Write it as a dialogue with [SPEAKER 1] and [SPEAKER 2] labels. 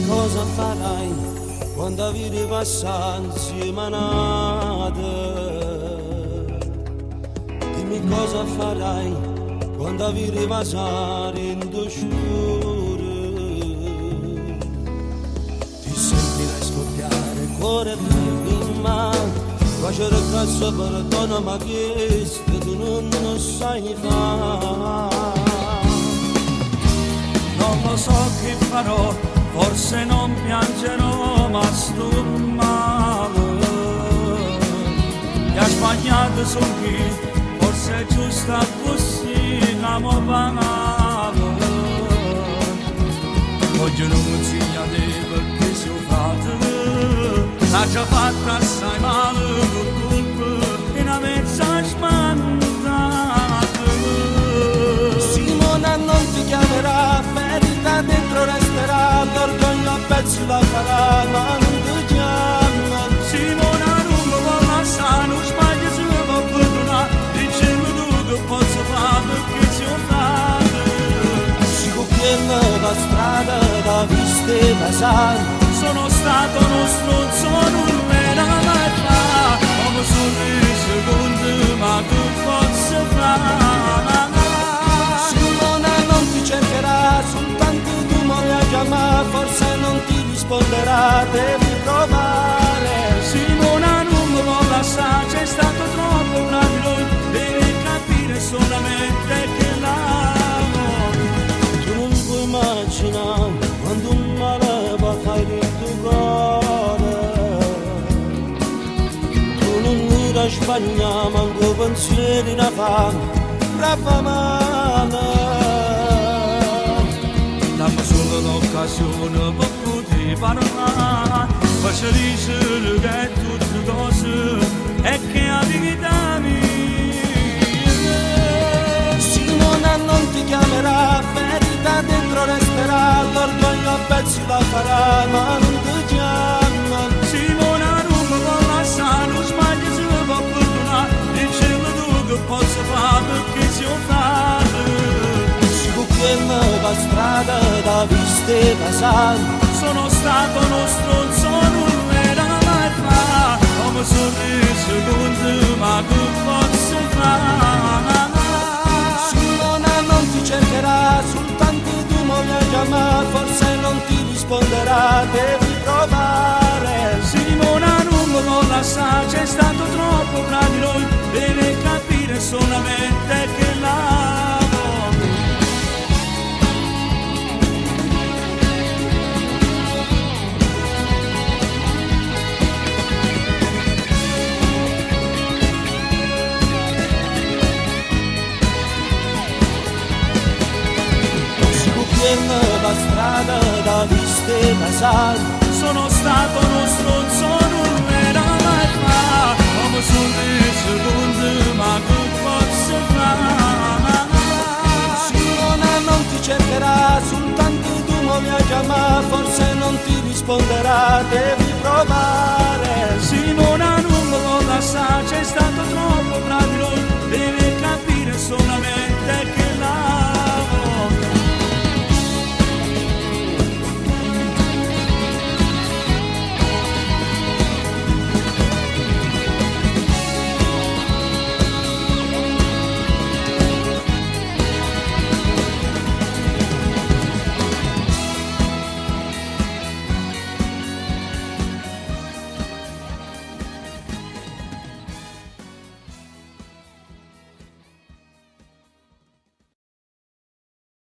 [SPEAKER 1] Cosa farai quando vedi passare insieme a n'ato? Dimmi cosa farai quando vedi passare in scuro. Ti sentirai scoppiare il cuore prima, facere cazzo perdona ma che tu non lo sai fare.
[SPEAKER 2] Non lo so che farò, forse non piangerò, ma sto male. Che ha sbagliato su chi, forse è giusta così, che mo pagavo. Voglio non si perché si è fatto, l'ha già fatta assai male, per colpa di una mezza smandata.
[SPEAKER 1] Simona non ti chiamerà, ferita dentro resterà, l'orgoglio a pezzi la farà, ma non ti chiama.
[SPEAKER 2] Simona non mi può lasciare, non sbaglio se mi può perdonare, dicemi tu che posso fare perché ci ho fatto.
[SPEAKER 1] Si cucchiella la strada da viste passare,
[SPEAKER 2] Sono stato uno stronzo, non me la mai fa, come sono reso conto, ma che posso fare?
[SPEAKER 1] Simona non ti cercherà, soltanto tu muori a chiamare, forse non ti risponderà, devi provare.
[SPEAKER 2] Simona non mi può lasciare, c'è stato troppo tra di noi, deve capire solamente che l'amo.
[SPEAKER 1] Tu non puoi immaginare quando un male va a fare il tuo cuore. Tu non mi da sbagliare, manco pensieri da fame, brava male.
[SPEAKER 2] Dammi solo l'occasione per poter parlare, faccio dicere che è tutto cose e che la vita mia.
[SPEAKER 1] Simona non ti chiamerà, ferita dentro resterà, l'orgoglio a pezzi la farà, ma non ti chiama.
[SPEAKER 2] Simona non mi può lasciare, non sbaglio se mi può perdonare, dicemi tu che posso fare perché ci ho fatto.
[SPEAKER 1] Si cucchiella la strada da viste passare,
[SPEAKER 2] Sono stato uno stronzo, non me la mai fa, come sono reso conto, ma che posso fare?
[SPEAKER 1] Simona non ti cercherà, soltanto tu muori a chiamare, forse non ti risponderà, devi provare.
[SPEAKER 2] Simona non mi può lasciare, c'è stato troppo tra di noi, deve capire solamente che l'amo.
[SPEAKER 1] Si cucchiella la strada da viste passare,
[SPEAKER 2] Sono stato uno stronzo, non me la mai fa, come sono reso conto, ma che posso fare?
[SPEAKER 1] Simona non ti cercherà, soltanto tu muori a chiamare, forse non ti risponderà, devi provare.
[SPEAKER 2] Simona non mi può lasciare, c'è stato troppo tra di noi.